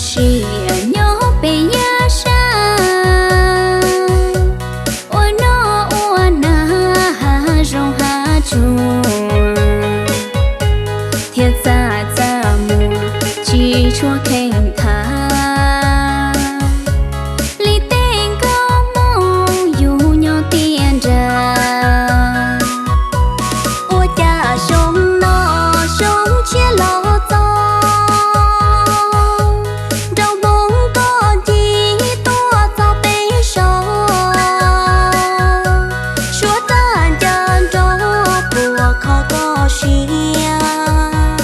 Sia nyob pem yav sab, ua noj ua hnav hav zoov hav tsuag, thiab txaj txaj muag tsis tshua kheej thav. Li tej nkauj Hmoob yug nyob tiaj nrag, ua cas xyoo no xyoo tshiab los txog, nraug Hmoob koj ncig tuaj txog peb zos, suav raj ncas nrog puas kho koj siab.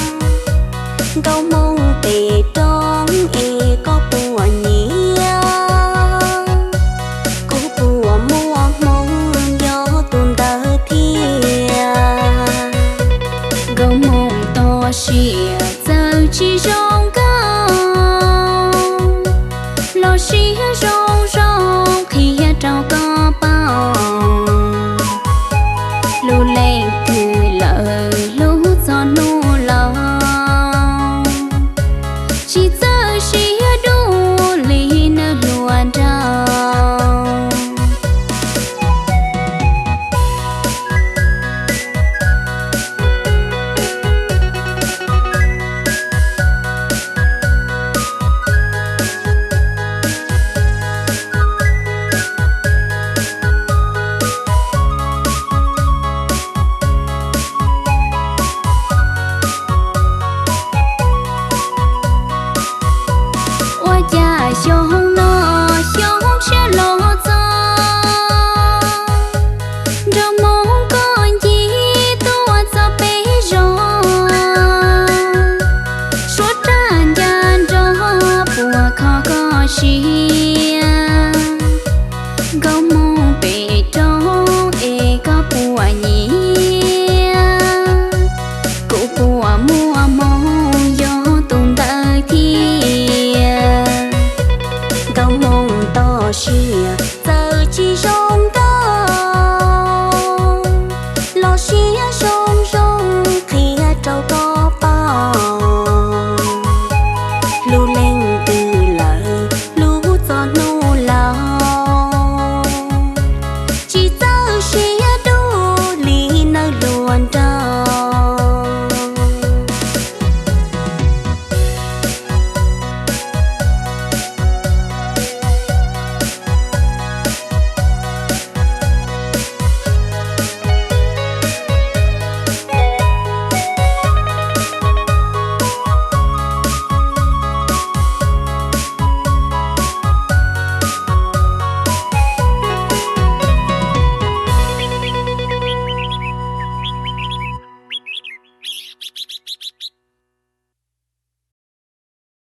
Nkauj Hmoob pem roob es koj puas nyiam, kuv puas muaj hmoo yog tus ntawd thiab. Nkauj Hmoob toj siab txawj tsis zoo nkauj, los sis zoo zoo qhia rau koj paub. Lub leej twg lawm hlub txog hnub laus, tsis txawj siab dub li neeg hluas nraug. Ua cas xyoo no xyoo tshiab los txog, nraug Hmoob koj ncig tuaj txog peb zos, suav raj ncas nrog puas kho koj siab. Nkauj Hmoob pem roob es koj puas nyiam, kuv puas muaj hmoo yog tus ntawd thiab. Nkauj Hmoob toj siab